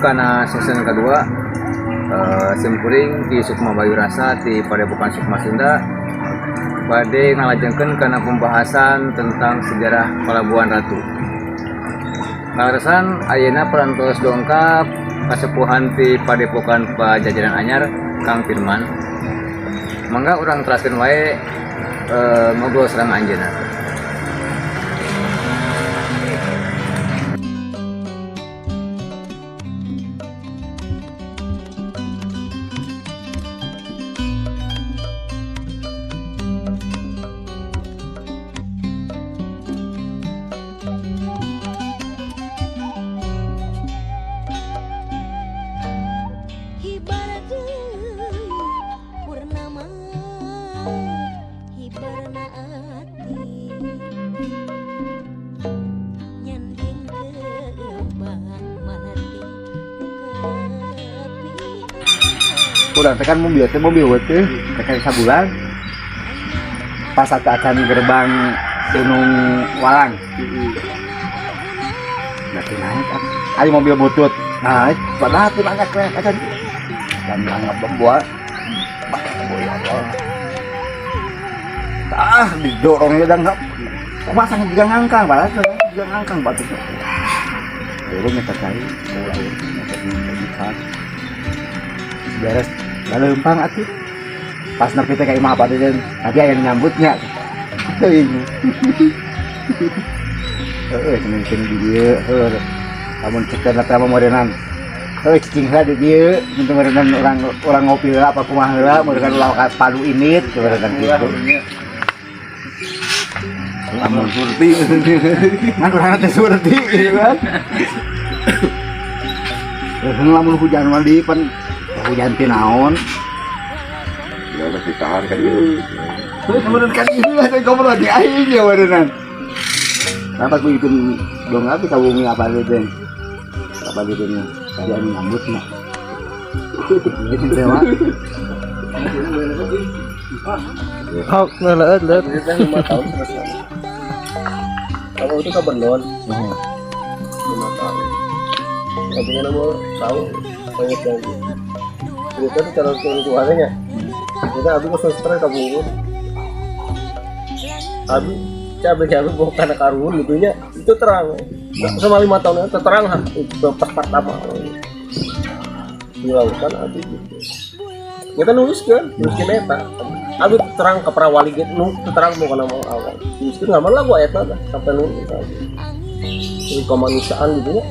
Kana season kedua, simkuring di Sukma Bayu Rasa di Padepokan Sukma Sunda bade ngalajengkeun kana pembahasan tentang sejarah Pelabuhan Ratu. Kaleresan ayeuna parantos dongkap kasepuhan di Padepokan Pajajaran Anyar, Kang Firman. Mangga urang teraskeun wae ngobrol sareng anjeunna. Hibar deui purnama, hibarna ati nyanding kembang malati kepi. Urang teh kan mobil teh, mobil teh teh sabulan pas satu acan gerbang Gunung Walang. Berarti naik ah. Ayo mobil butut naik, padahal tuh nanya keren acan dan nganggap membuat. Ya Allah, ah, didorongnya dan nggak pasang juga ngangkang, padahal juga ngangkang batu turun nyata cai mulai nyata beres lalu lempang atuh. Pas nepi teh ka imah apa teh, tadi aya nu nyambutnya teuing, heeh, cenah cenah di dieu, heuh, lamun ceuk teh mah meureunnan, heuh, cicing heula di dieu mun teu meureunnan urang urang ngopi heula apa kumaha heula, meureunnan ulah ka padu init meureunnan kitu. Lamun Surti. Ngan urang teh surti gitu kan. Heuh, lamun hujan mah di pan hujan teh naon. Ya udah ditahan kan gitu. Terus kemudian kan ini lah teh ngobrol di aing ya meureunnan. Nah, pas begitu dong abi ka bumi apa teh. Apa gitu nya. Tadi anu nyambut mah. Ini teh mah. Oh, lelet lelet. Ini teh 5 tahun selesai. Kamu itu kabenon 5 tahun. Artinya nama tahu banyak yang gitu. Itu kan cara keluarnya. Kita abi kok stres kabur. Abi cabe cabe bukan karun gitu nya itu terang. Sama 5 tahun itu terang ha, itu pas pertama di lautan abi gitu. Kita nuliskan, nuliskan eta. Abi terang ke para wali gitu, nu terang bukan nama awal. Nuliskan nggak malah gua eta dah, sampai nulis abi. Ini kemanusiaan gitu ya.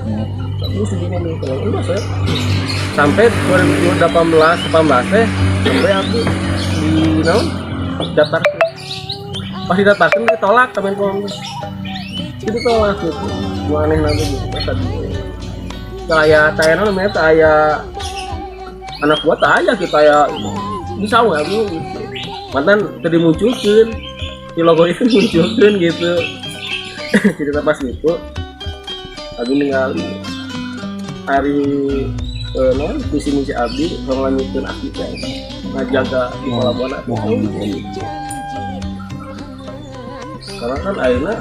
Terus juga nih, kalau enggak saya sampai 2018 18 teh sampai aku di naon daftar, pas didaftarkan ditolak Kemenkom itu, tolak gitu. Gua aneh nanti gitu tadi kayak saya namanya saya anak buah tak aya kita ya bisa sawah aku gitu. Mantan tadi munculkan di logo itu, munculkan gitu cerita pas itu abi ningali hari non visi misi abdi melanjutkan abdi teh ngajaga di pelabuhan abdi gitu. Karena kan akhirnya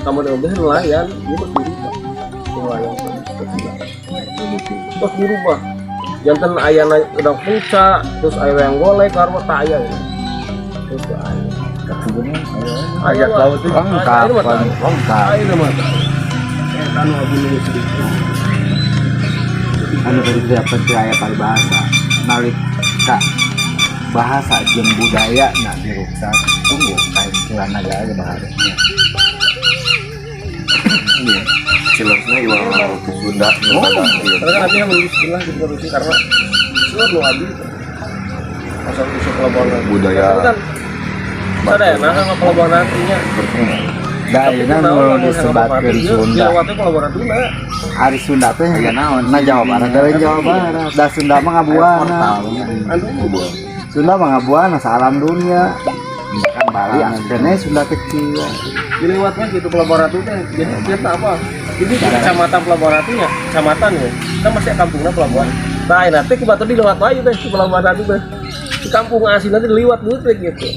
kamu udah nelayan dia terus dirubah, nelayan terus dirubah jantan ayana udang punca terus aya yang golek karena tak aya ya. Terus teu aya. Ajak laut itu. Lengkap, lengkap. Aya mah teu aya. Eta nu abdi nulis sedikit. Anu tadi dapat teh aya paribasa. Nalika bahasa jeung budaya na diruksak, tunggu kahancuran nagara ge bahareunya. Iya. Cilersna iwal ke Sunda nu pada iya. Karena kan abdi yang menulis lah gitu produksi karena seueur nu abdi asal usul pelabuhan Ratu. Budaya. Tapi kan sadayana kan pelabuhan ratunya. Berkembang. Da ayeuna nu disebatkeun Sunda. Dilewatnya pelabuhan Ratuna. Ari Sunda teh aya naon? Nah, Jawa Barat da lain Jawa Barat. Da Sunda mah ngabuana. Anu Sunda mah ngabuana salam dunia. Kan Bali asupkeun Sunda kecil. Dilewatnya gitu pelabuhan Ratu teh. Jadi kita apa? Jadi di kecamatan Pelabuhan Ratunya, kecamatan ya. Kan masih kampungnya pelabuhan. Nah, ini nanti ke Batu dilewat wae teh di Pelabuhan Ratu teh. Di kampung asli nanti diliwat dulu teh gitu.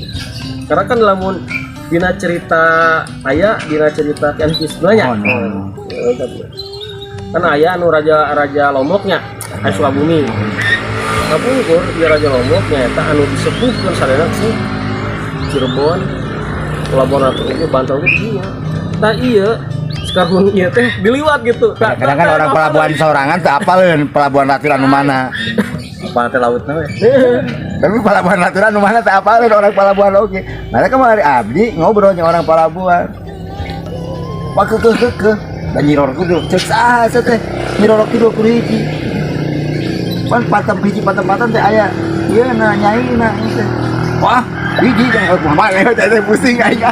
Karena kan lamun dina cerita aya, dina cerita kan kisnanya. Oh, no. Kan aya anu raja raja Lomboknya. Aya Sukabumi. Kapungkur ieu Raja Lombok nyaeta anu disepuhkeun sadayana ku Cirebon, Pelabuhan Ratu oge, Banten oge iya. Tah ieu sekarang ieu teh diliwat gitu. Tah, Kadang kan orang pelabuhan sorangan teu apaleun Pelabuhan Ratu anu mana. Apa teh lautna we. Tapi Pelabuhan Ratu anu mana teu apaleun orang pelabuhan oge. Mereka mah abdi ngobrol jeung orang pelabuhan. Pak kekeh kekeh dan Nyi Roro Kidul cek saha sia teh Nyi Roro Kidul kudu hiji. Pan patem hiji patem-patem teh aya ieu na nyai na ieu teh. Wah, hiji jangan kumaha teh teh pusing aing.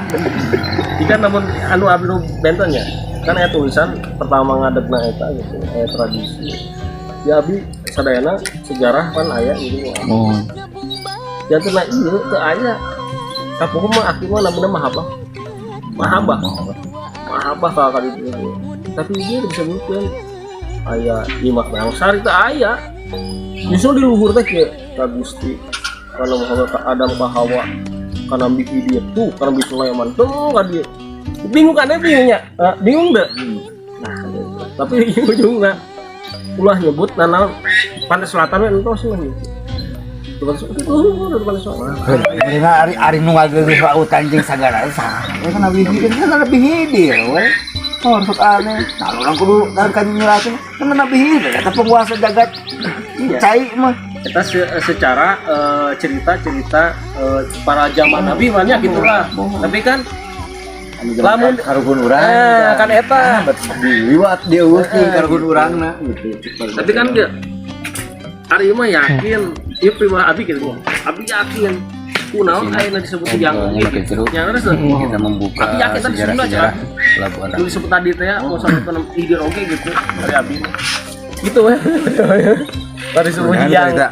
Jika namun anu abdi nu benten nya kan aya tulisan pertama ngadegna eta gitu, aya tradisi. Ya abdi sadayana sejarah kan aya gitu. Oh. Janten na ieu teu aya. Kapungkur mah akhir mah namanya mahabbah. Mahabbah. Mahabbah kalau kali itu. Tapi dia disebutkan aya Nyimas Mayangsari teh aya. Justru di luhur teh kieu ka Gusti kana Muhammad ka Adam ka Hawa ka Nabi Khidir tuh ka Nabi Sulaiman tuh ka dia. Bingung kan ya bingungnya? Eh, bingung deh. Nah, gitu. Tapi ujung-ujungnya ulah nyebut nana Pantai Selatan we entos lah gitu. Pantai Selatan itu Pantai Selatan. Mereka ari ari nu ngageugeuh lautan jeung sagara saha. Ya kan Nabi Khidir kan Nabi Khidir we. Oh, sok aneh. Nah, orang kudu dan kan nyelatin kan Nabi Khidir eta penguasa jagat cai mah. Kita secara cerita-cerita para zaman Nabi banyak gitu lah. Tapi kan lamun Karuhun urang. Eh, kan eta. Diliwat dia eueuh karuhun urangna gitu. Tapi kan dia ari mah yakin, ieu prima abi gitu. Abi yakin kunaon ayeuna disebut yang Ngobrolnya makin seru. Yang terus Kita membuka Tapi yakin tadi Sunda, sejarah-sejarah Pelabuhan lu Ratu. disebut tadi teh ya mau sampai ke Hidir oge gitu dari abi gitu ya. Tadi disebut Mudahan yang cerita.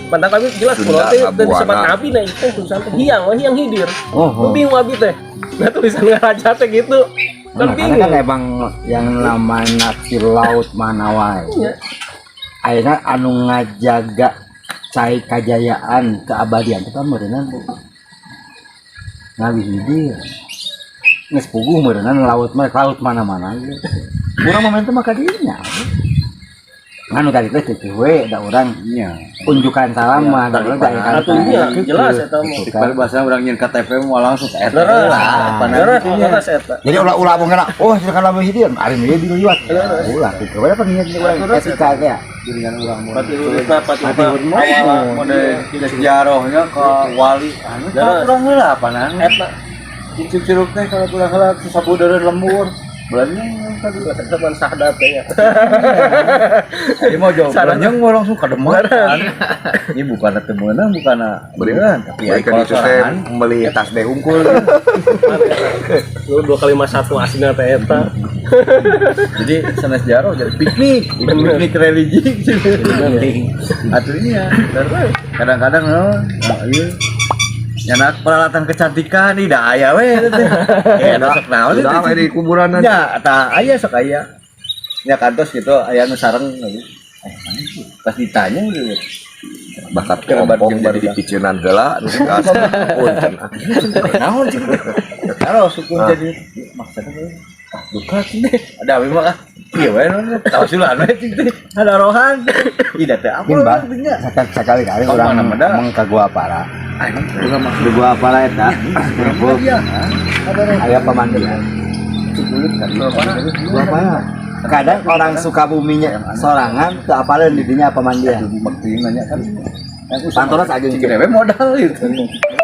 Mantap tapi jelas Sunda kalau teh teu disebut Kabuana. nabi nah itu tulisan teh hiang wah hiang hidir. Oh, Lu oh. bingung abi teh. Nah tulisan ngaraja teh gitu. Kan Nah, karena bingung. kan emang yang namanya si laut mana wae. Iya. Ayeuna anu ngajaga cai kajayaan keabadian itu kan meureunna Nabi Khidir. Geus puguh meureunna laut mah laut mana-mana gitu. Urang momentum mah ka dinya. Anu tadi teh kitu we da urang Iya. unjukan salam mah da urang teh aya Atunya jelas eta mah. Gitu kan. Cik bahasa urang nyeun KTP mah langsung ke RT Leres. lah. Apa Leres, leres eta. Jadi ulah-ulah mungkin oh silakan Nabi Khidir, ari ieu diliwat. Ulah kitu we apa niat urang etika teh ya. Jaringan urang mun. Pati urutna pati Pati urutna. awal Mode ziarahnya ke wali anu Leres. kurang heula apanan. Eta Cicuk curug teh kalau kurang heula sabudereun lembur. Belanja tadi. teman sahdat teh ya. Ini mau jauh belanja mau langsung ke Demak kan. Ini bukan teu meunang bukan Beri tapi beri ka kalau ditu teh sorangan, meuli tas teh hungkul. Lu 2 kali 51 aslinya teh eta. Jadi sanes jaro jadi piknik, piknik religi. Atunya kadang-kadang oh, nah, iya. Nyanak peralatan kecantikan nih dah aya we eta teh. Eh sok naon Udah itu. we di kuburan. Ya, tah aya sok aya. Ya kantos gitu aya nu sareng gitu. Eh, mana sih? Pas ditanya gitu. Bakat Kerabat kelompok jeung jadi barudak. dipiceunan heula nu gas. Punten. Naon sih? Kalau suku jadi maksudnya ah, duka sih deh. Ada abi mah ah. Iya we tawasulan we cing teh. Ada rohan. Ih da teh apa Mungkin bah, artinya? sekali-kali Oh, orang mana mah dah. ngomong ke Gua Para. Urang mah Di Gua Para eta, Rebo, iya. aya pemandian. Gua Para. Kadang orang Sukabuminya sorangan teu apaleun di dinya pemandian. Bakti nanya kan. Pantona sageung Cing we modal gitu.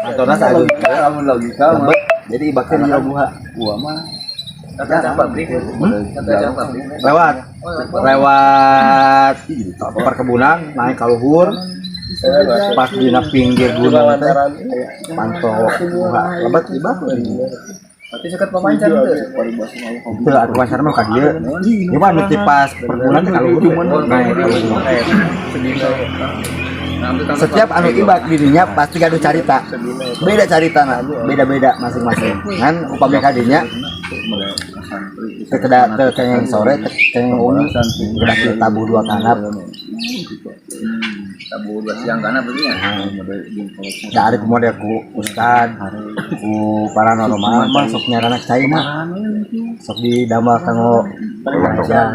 Pantona sageung. Logika, lamun logika mah. Lebet, jadi ibaknya di jero guha. Gua mah Hmm? Lewat lewat perkebunan naik ka luhur pas dina pinggir gunung teh pantau guha lebet ibak Tapi sekat pemancan teh. itu atuh wawancara mah ka dieu. Ieu mah anu ti pas perkebunan teh ka luhur naik ka luhur. Setiap anu ibak dirinya pasti gaduh carita, beda carita nah, beda-beda masing-masing kan. Upami kadinya teu keda teu kengeng sore teu kengeng wengi kedah tabuh dua kanap. Tabuh dua siang kana berarti ya. Da ari model ku ustad ku paranormal mah sok nyarana cai mah sok didamel kanggo aja.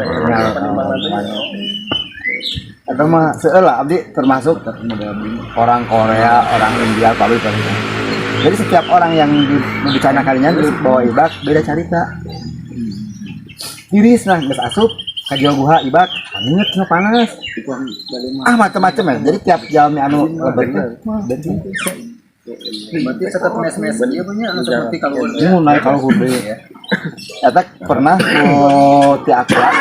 Atau mah seueur lah, abdi termasuk orang Korea, orang India, pabrik pabrik. Jadi setiap orang yang di, kalinya di bawah ibak beda cerita. Tiris, nah geus asup ka jero guha ibak, anget cenah, panas. Ah, macam-macam ya. Jadi tiap jalmi anu lebet teh beda. Berarti tetap mes-mes dia punya anu seperti kalau Mun naik kalau deui. Eta pernah ku ti aqua.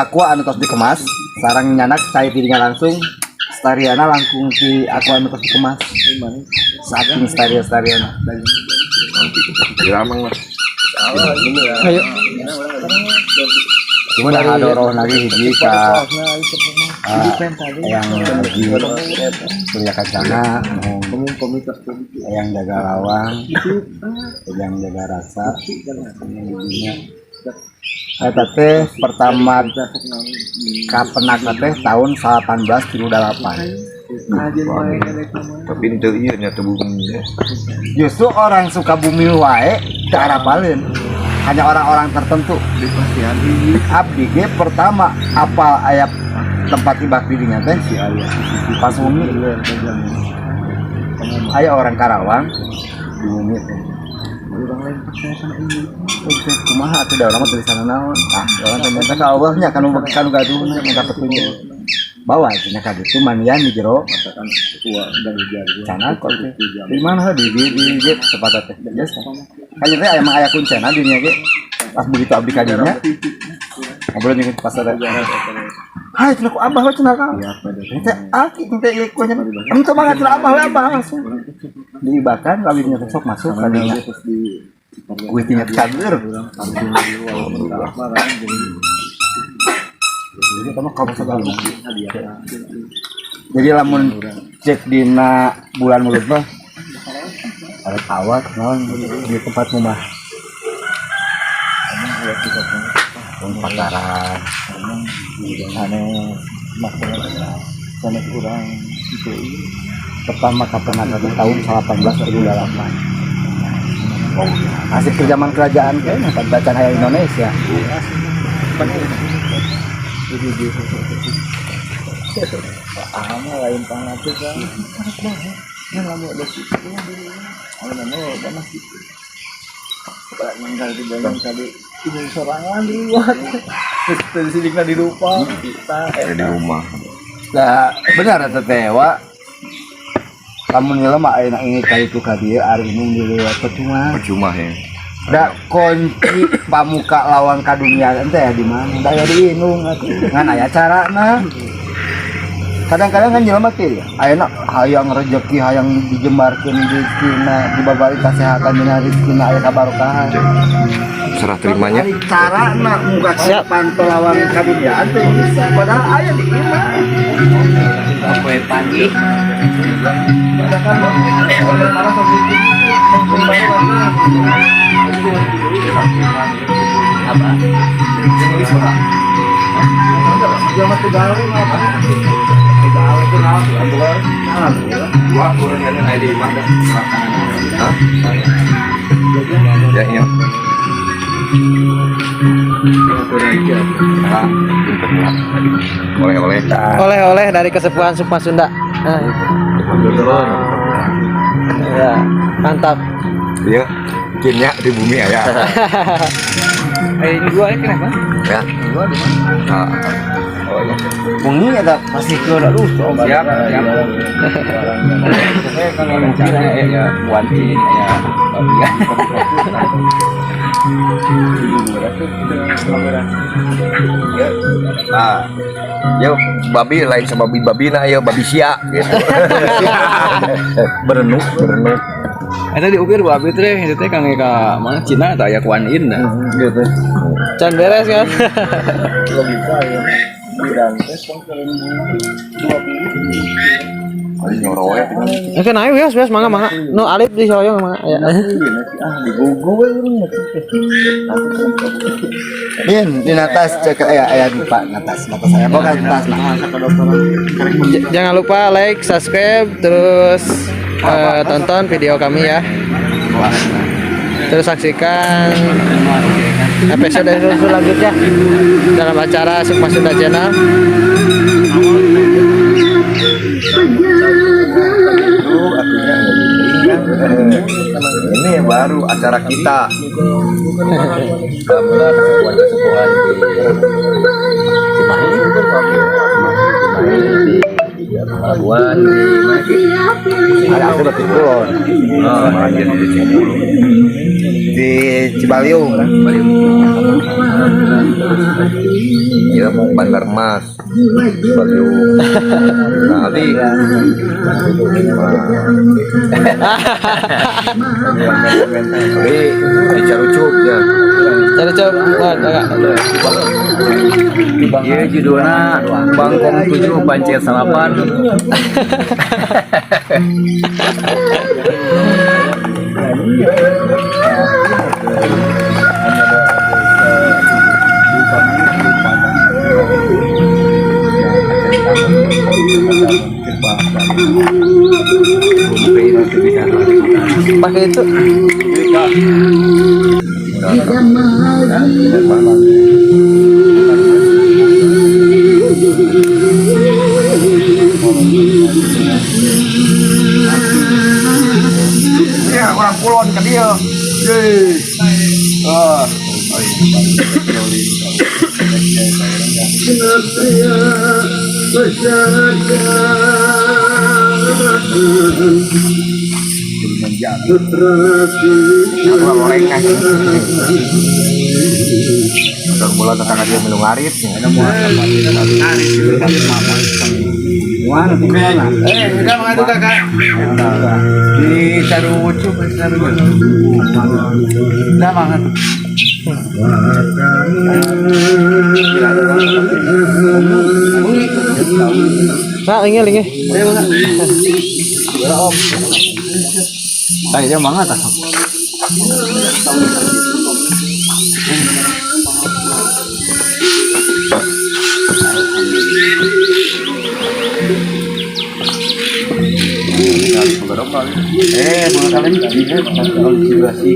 Aqua anu tos dikemas, sarang nyanak cai dirinya langsung stariana langkung ti aqua anu tos dikemas. Saking staria stariana. Diramang lah. Ayo. Cuma dah hadoroh lagi hiji ka yang lagi Surya Kancana, yang jaga lawang, yang jaga rasa, yang ibunya. Eta teh pertama kapenak teh tahun 1838. Tapi itu iya nyata bumi. Justru orang Sukabumi wae teu arapaleun. Hanya orang-orang tertentu. Abdi ge pertama apal aya tempat ibak dirinya teh pas bumi. Aya orang Karawang di bumi teh. Kumaha atuh, da urang mah tulisanna naon? Ah, urang teh minta ka Allah nya kanu kanu gaduhna, minta petunjuk. Bawa cenah ka ditu, mandian di jero. Cana kok teh. Di mana di tempat teh? Biasa. Kayaknya teh emang aya kuncena di dinya ge. Pas begitu abdi ka dinya, ngobrol jeung pas ada. Hai, cenah ku abah we cenah ka. Teh aki teh ieu kuanya. Ente mah cenah abah we, abah langsung. Diibakan kawinnya besok masuk ka dinya. Kuih tinggal cager. Jadi kamu kamu segala. Jadi lamun cek dina bulan mulut mah ada awak naon di tempat rumah. Pakaran. Aneh sanes urang itu pertama kapan tahun 1838. Masih ke zaman kerajaan kayaknya, bacaan hayang Indonesia. Paham lain pangatur kan. Kan lama udah situ. Anu nama panas gitu. Manggal di dalam tadi ini sorangan di luar. Terus sidikna di lupa kita Di rumah. Nah, benar eta teh wa. Lamun jelema ayeuna ini ka itu ka dieu ari indung dilewat percuma. Percuma ya. Da kunci pamuka lawang ka dunia ente ya di mana? Da ya di indung atuh. Ngan aya carana. Kadang-kadang kan jelema teh ya, ayeuna hayang rezeki, hayang dijembarkeun rezekina, dibabari kesehatan dina rezekina aya kabarokahan. Serah terimanya. Ari carana muka panto lawang ka dunia teh bisa, padahal aya di imah. Poe pagi. Apa? Dua kurang ada di imah dah. Hah? Ya iya. Ah, oleh-oleh. Oleh-oleh dari kesepuhan Sukma Sunda. Nah, ya, mantap. Iya, bikinnya di bumi ya. Eh, ini dua ya kenapa? Ya. Dua di mana? Nah. Oh iya. Wengi eta pasti ke aduh coba. Siap, siap. Saya kalau rencana ya wanti ya babian. Ah. Yo, babi lain sama babi babi nah yo babi sia gitu. Berenuk. Berenung. Eta diukir babi teh itu teh kang ka mana Cina atau aya Kuan Yin nah. Gitu. Can beres kan? Logika ya bidang tes Kali nyoro ya. Oke, nah, wios wios mangga mangga. Nu alit di soyong mangga. Ya. Ah di Google we urang mah. Din, di atas cek ya aya lupa atas mata saya bukan tas nah. Jangan lupa like, subscribe, terus tonton video kami ya. Terus saksikan episode selanjutnya dalam acara Sukma Sunda Channel. Itu artinya ini baru acara kita. Alhamdulillah kesepuhan-kesepuhan di Cimahi, Cimahi di Pelabuhan di mana sih? Ada aku berarti kulon Oh, di Cibulu. di Cibaliung. Ya, Bandar Mas, Cibaliung. Nah, nanti tapi di Carucuk ya. Cari coba, enggak. Iya judulnya Bangkong 7 Pancet Salapan. Pakai itu. Ya, orang kulon ke dia. Yeay. Ah. Aku goreng kan. Udah bola tetangga dia minum ngarit. Udah mengadu kakak. Di Carucu, Carucu. Udah banget. Nah, ini ini. Tadi banget ah. Boleh kalian konfigurasi.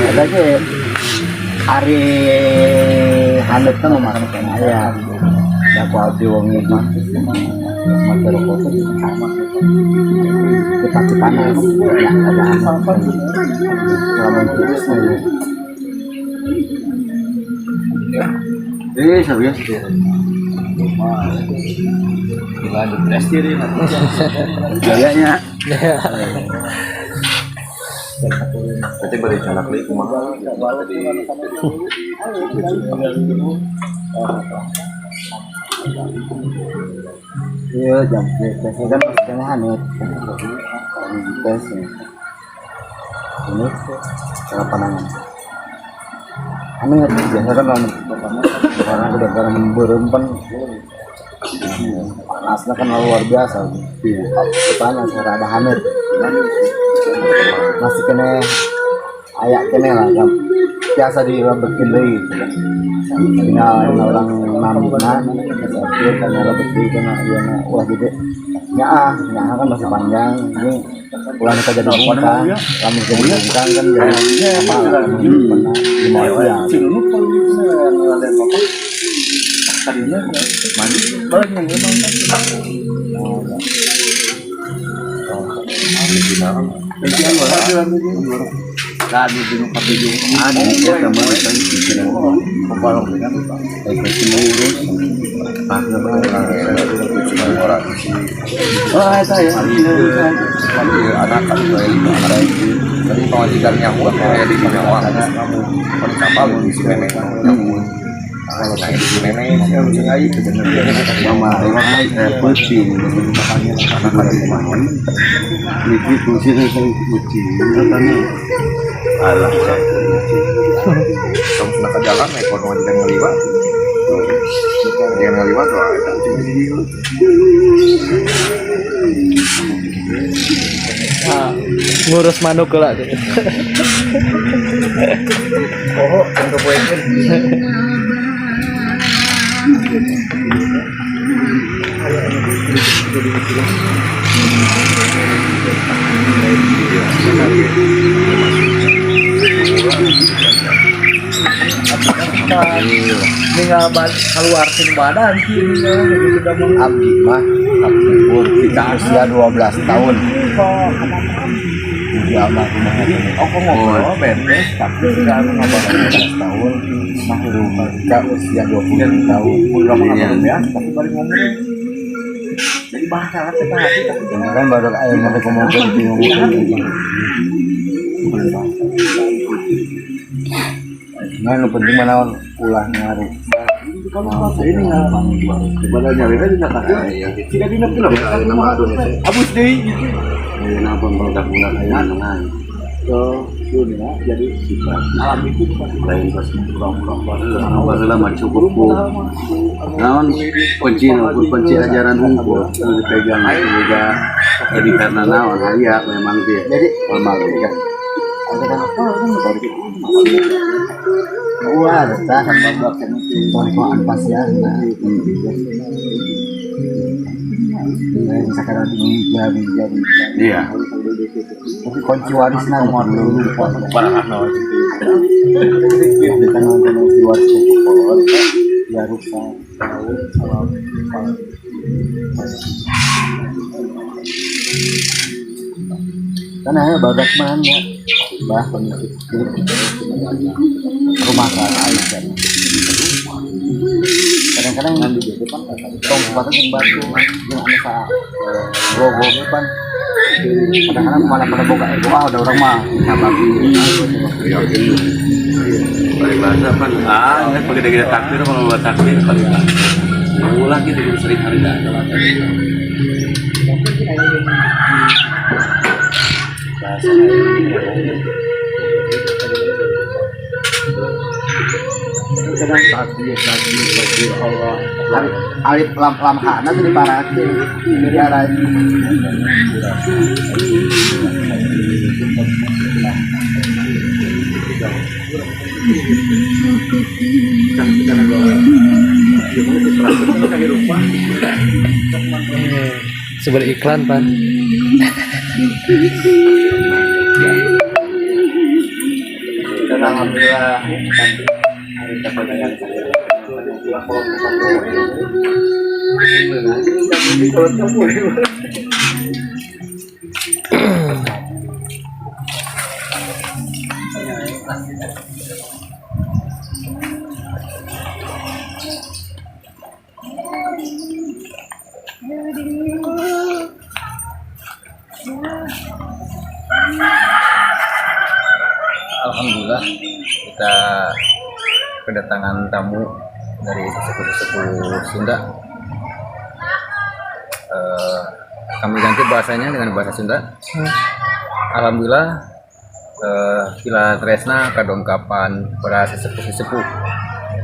Ada ge hari handep kan makan kena ya. Ya ku abdi wong iki. Make rokok teh sama. Kita panas ya ada apa. Lamun terus nih. Serius. Gila, depresi diri Gayanya. Berarti beri calak lagi kumaha. Jadi Iya, jam tesnya kan kena hanut. Tes ini cara pandangan. Hanut biasa kan lamun karena udah karena berempan panasnya kan luar biasa. Iya. Panas rada hanut. Masih kena ayak kena lah kan. Biasa dilebekin deui. Tinggal orang namina tapi karena lebet deui kana ieu na ulah gede. Nyaah, nyaah kan masih panjang. Ini ulah kita jadi bungkang. Lamun jadi bungkang kan jadi apa pernah di ya. Ada ya teman kan Oh, saya. Anak kan tadi pamajikan nyawa kayak di nyawa kamu kapal di si nenek nyawa. Kalau kayak di nenek sih harus ngai sebenarnya. Mama emang penting karena pada kemarin niki fungsi saya kucing katanya alah Kamu sudah ke jalan ekor jangan ngeliwat. Jangan ngeliwat wah eta kucing di dieu. Nah, ngurus manuk lah gitu. Oh, untuk poekeun. Tinggal keluar sing badan sih sudah mau abdi mah kapungkur kita usia 12 tahun di almarhumah. Oh, kok ngobrol beres tapi sudah ngobrol 12 tahun mahrum ke usia 20 tahun. udah ngobrol ya, tapi balik ngomong jadi bahasa hati tapi kan baru ayo nanti ngomong ngomong. Nah, nu penting mana ulah ngaruh. Kalau bahasa ini nggak Pada nyari aja dina kasih. Tidak dina film. Nama adun itu. Abus deui gitu. Kenapa meledak bulan ayo menang. So, dunia jadi Sifat alam itu bukan lain pas kurang-kurang baheula mah cukup ku naon kunci ukur kunci ajaran hungkul nu dipegang juga jadi karena naon aya memang dia jadi almarhum kan ada kan apa kan dari wah tah tokoan pasiana. Misalkan nanti jadi Iya. Tapi kunci warisna dulu Parah kita nonton kunci waris kolot ya rupa kan ayo badak mana bah rumah kan kan kadang-kadang di depan tong sepatu yang batu yang anu sa logo pan kadang-kadang malah pada boga ego ah udah orang mah bagi. Iya gitu. Balik bahasa pan ah ini pakai gede takbir kalau buat takbir paling ulah gitu sering hari dah. Bahasa Kadang takbir takbir takbir Allah alif alif lam lam hana tuh diparake jadi arah. Sebenarnya iklan pan. Dan alhamdulillah hari Alhamdulillah kita kedatangan tamu dari sesepuh-sesepuh Sunda. Kami ganti bahasanya dengan bahasa Sunda. Alhamdulillah Kila Tresna kadongkapan para sesepuh-sesepuh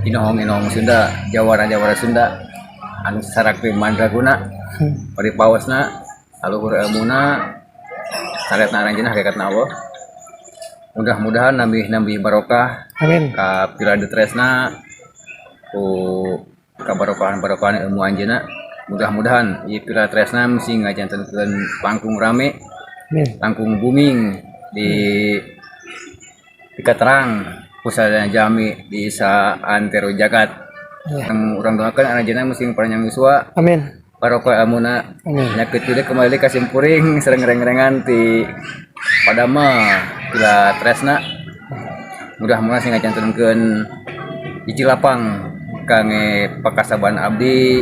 inohong-inohong Sunda, jawara-jawara Sunda anu sarakti mandraguna, paripaosna, aluhur ilmuna, saretna aranjeunna hakikatna Allah. Mudah-mudahan nambih-nambih barokah. Amin. Ka Piladu Tresna ku kabarokahan-barokahan ilmu anjeunna. Mudah-mudahan ieu Pila Tresna mesti ngajantenkeun langkung rame. Amin. Langkung booming di Pikaterang pusatnya jami di saantero jagat. Ya. Yang urang doakan anjeunna mesti panjang yuswa. Amin. Barokah ilmuna. Amin. Penyakit tidak kembali ka simpuring sareng reng-rengan ti padama Pila Tresna. Mudah-mudahan sing ngajantenkeun hiji lapang kangge pakasaban abdi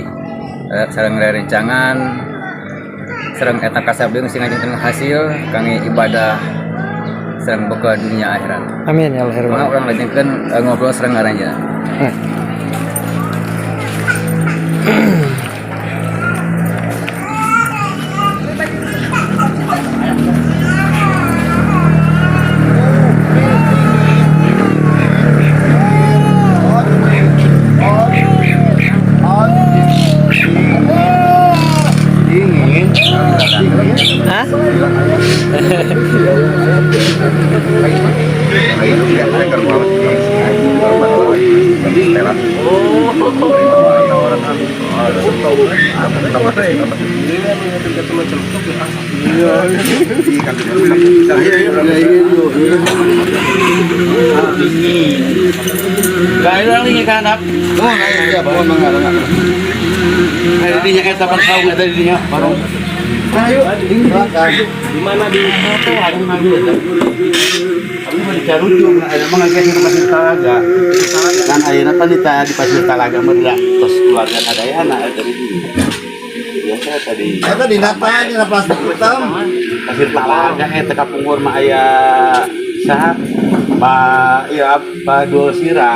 sareng rerencangan sareng eta kasabdi sing ngajantenkeun hasil kangge ibadah sareng bekal dunia akhirat. Amin ya Allah. Mangga urang lajengkeun ngobrol sareng aranjeunna. Dingin. Dingin. Hah? Oh, iya, bangun mangga, mangga. Ada dinya eta pan saung eta dinya barong. Ayo, Di mana di Abi mah di Carujung, aya mah ngageser ke Pasir Talaga. Kan ayeuna pan di Pasir Talaga mah da tos keluarga sadayana eta di dinya. Biasa tadi. Eta dina apa dina plastik hitam. Pasir Talaga eta kapungkur mah aya saha? Ba iya Pak Dul Sira.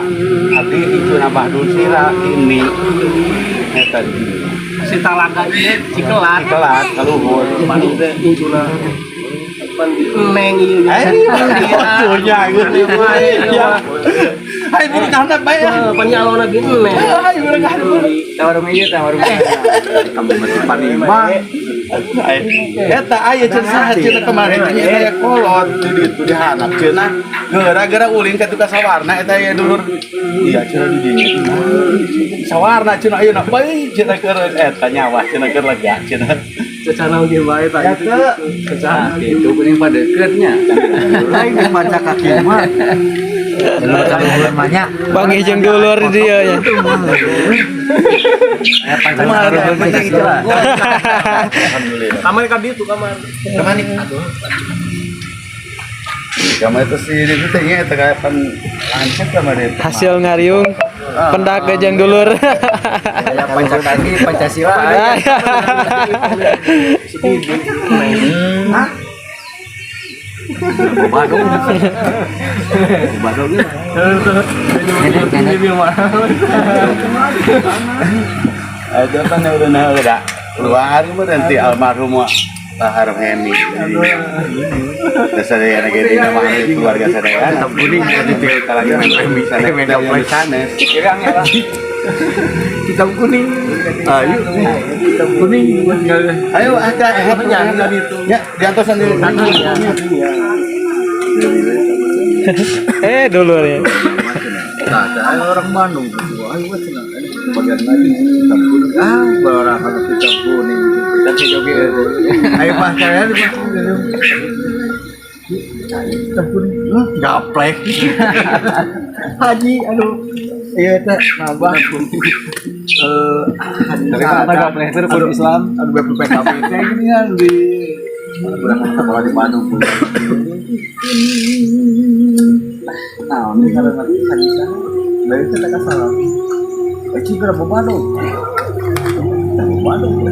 Abdi itu nambah Dul Sira ini. Eta di dinya. Si Talaga ieu Cikelat. Cikelat kaluhur. Bandung teh incuna. Pan di Neng ieu. Eh, punya gitu. Hai, buru kana bae ya. Pan nyalona ge Neng. Hai, buru kana. Tawarung ieu tawarung. Kamu masih panimah. Eta aya cenah saha cenah kemarin nya aya kolot di ditu di handap cenah gara-gara ulin ka tukang sawarna eta aya dulur. Iya cenah di dinya. Sawarna cenah ayeuna bae cenah keur eta nyawa cenah keur lega cenah. Cecana oge bae tah gitu. Cecana. Nah, itu kuning pada deketnya. Lain di maca kaki mah. Panggih jeung dulur di dieu nya. Kamar ka ditu kamar. Kamu itu sih itu teh nya eta kayak pan lanceuk kamari. Hasil ngariung pendak jeung dulur. Aya Pancakaki Pancasila. Badung. Badung. Ada kan yang udah nah udah keluar berhenti almarhum Bahar Heni. Dasar ya lagi di nama keluarga sadayana. Tetap kuning di lagi main sana main sanes. Hitam kuning. Ayo, Hitam kuning. ayo ada ya di atasan dulu. Eh dulur ya. Nah, saya orang Bandung tuh. Ayo cenah. Bagian lagi hitam kuning. Ah, orang harus hitam kuning. Tapi joget. Ayo pas saya di hitam kuning. Gaplek. Haji, aduh. Iya teh nabah. Eh, Tapi kan gaplek itu rukun Islam. Aduh BPKB teh gini kan di berapa sekolah di Bandung. Nah, ini kalau ngerti haji sana. Dari itu tak salah. Eh, berapa Bandung? Bandung.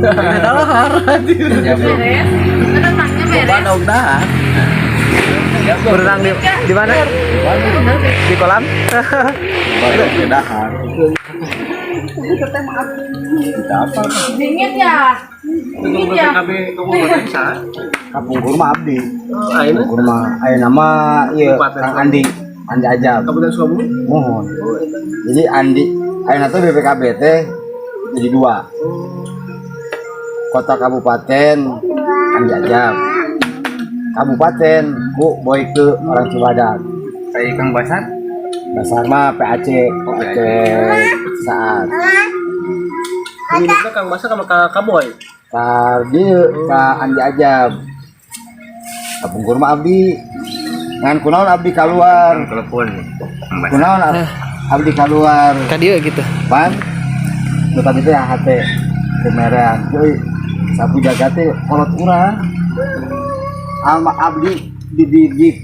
Bandung dah. Berenang di mana? Di kolam? Bandung dahar. Kita apa? Dingin ya? Dingin ya? BPKB kabupaten saha? Kapungkur mah abdi. Oh, ayeuna Kapungkur mah aya nama ieu Kang Andi. Andi Ajab. Kabupaten Sukabumi. Mohon. Jadi Andi ayeuna teh BPKB teh jadi dua. Kota kabupaten Andi Ajab. Kabupaten Bu Boyke orang Cibadak. Saya Kang Basar. Basar mah PAC, PAC saat. Minumna Kang Basa sama Kang Kaboy. Ka dieu ka Andi Ajab. Kapungkur mah abdi. Ngan kunaon abdi keluar. Telepon. Kunaon abdi keluar. Ka dieu gitu. Pan nu tadi teh hate kemerean euy sapu jagat teh kolot urang alma abdi dididik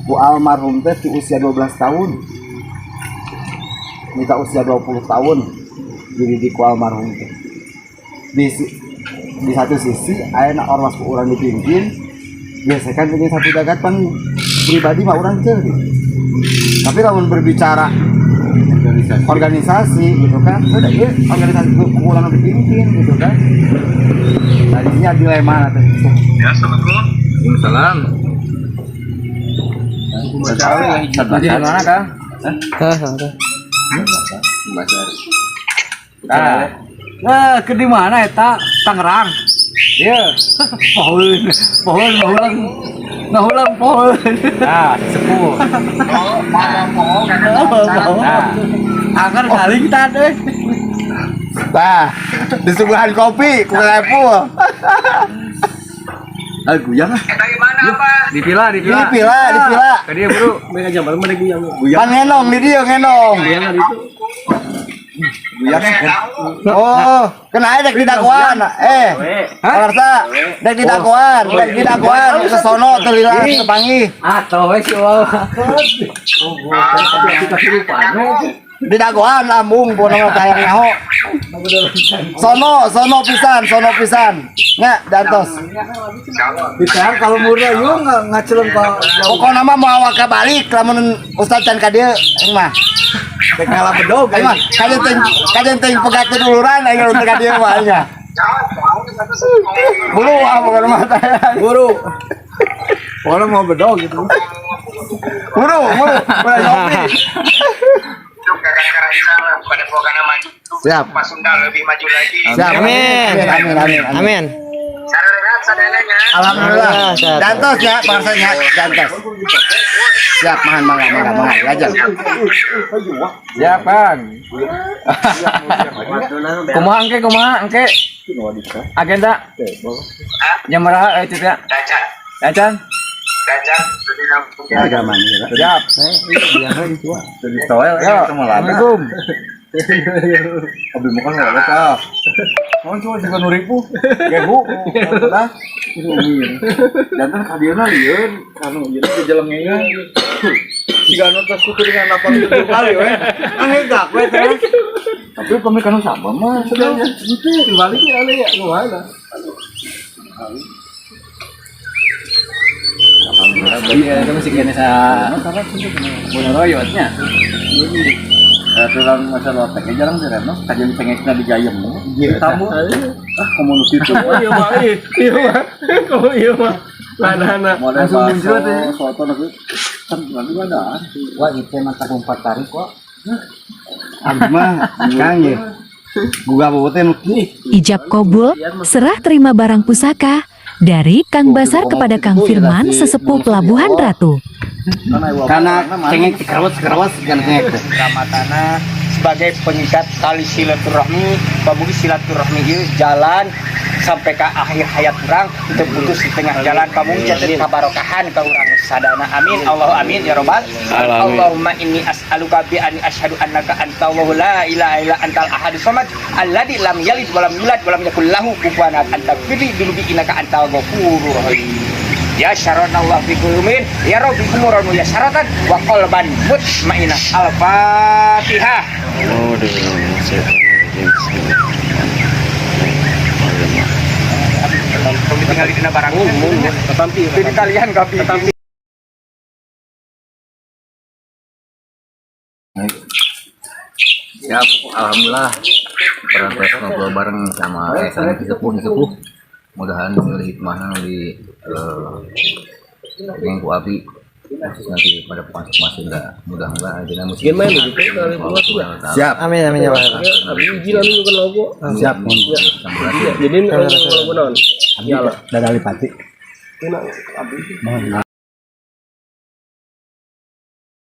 ku almarhum teh di usia 12 tahun minta usia 20 tahun dididik ku almarhum teh di satu sisi ayeuna ormas ku urang dipimpin biasa kan ini sapu jagat pan pribadi mah urang teh gitu. Tapi lamun berbicara Organisasi gitu kan. Udah iya organisasi kurang dipimpin gitu kan. Tadinya dilema nanti. Waalaikumsalam. Di mana, Kang? Hah, santai. Nah, Nah, ke di mana eta? Tangerang. iya. Pohon, pohon, ngahulang. Ngahulang pohon. Nah, sepuh. Nah, Akar kali kita deh. Nah, di suguhan kopi ku level. Ah, guyang ah. dipila, dipila. Dipila, dipila. Ke dia, Bro. Mereka zaman mana guyang. Pan ngenong di dia ngenong. Guyang itu. Guyang. Oh, kena aja dek didakwaan. Eh, Parsa, dek didakwaan ke sono teu lila tepanggih. Atau we si Wawa. Didagoan lambung pono tayang nyaho. Sono, sono pisan, sono pisan. Nya, dantos. Ditahan kalau murah yuk ngaceleng ka Pokokna mah moal waka balik lamun ustad can ka dieu aing mah. rek ngalah bedog. Aing mah kajen teuing pegat duluran aing teu ka dieu mah nya. Buru ah pokokna mah tayang. Buru. Pokoknya mau bedog gitu. Buru, buru, buru ngopi. Siap. Sunda lebih maju lagi. Siap. Amin. Amin, amin, amin. Amin. Alhamdulillah. Sehat. Dantos ya, bangsanya dantos. Siap, mahan mangga, mangga, mangga. Lajeng. Siap, Kang. Kumaha engke, kumaha engke? Agenda. Jam berapa itu ya? Dacan. Siap. Jadi toel Yo, Assalamualaikum. Abi makan nggak ada. Kamu cuma juga nuripu, gehu, lah. Jantan kadieuna lieun, kanu ieu teh jelengeun. Siga anu tos kutu dengan 87 kali we. Ah hegak we teh. Tapi pami kanu sama mah sebenarnya. Itu dibaliknya aneh ya gimana? Iya, itu masih kena sa Bonoroyotnya. Aturan masalah teh jarang direno, kajian cengekna di gayem. Iya, tamu. Ah, komo nu kitu. Oh iya mah, iya mah, kamu iya mah. Lana Model Langsung bakso, muncul teh. soto lagi. Kan lagi ada. Wah, itu emang tak empat tarik kok. Abdi mah kang ye. Gua bobo teh nu kieu. Ijab kobul, serah terima barang pusaka dari Kang Basar kepada Kang Firman sesepuh Pelabuhan Ratu. Karena cengek kerewas-kerewas kan cengek teh. Ramatana sebagai pengikat tali silaturahmi, pamugi silaturahmi ieu jalan sampai ke akhir hayat urang teu putus di tengah jalan, pamugi janten kabarokahan ka urang sadana, amin Allah amin ya robbal Allahumma inni as'aluka bi anni asyhadu annaka antallahu la ilaha illa antal ahadus samad alladzi lam yalid wa lam yulad wa lam yakul lahu kufuwan ahad anta firli dulubi innaka antal ghafurur rahim ya syaranallah fi qulumin ya rabbi umuran ya syaratan wa qalban mutmainah. Al-fatihah. Tinggal di barang di kalian kapi. Siap, alhamdulillah. Pernah ngobrol bareng sama sama sepuh sepuh. Mudahan di hikmahnya di yang ku abi khusus nanti pada Sukma Sunda. Mudah-mudahan aja musik. Gimana gitu kali buat tuh ya. Siap. Amin amin ya Allah. Abi uji lalu bukan logo. Siap. Jadi logo naon? Dadali pati. Enak abi. Mohon.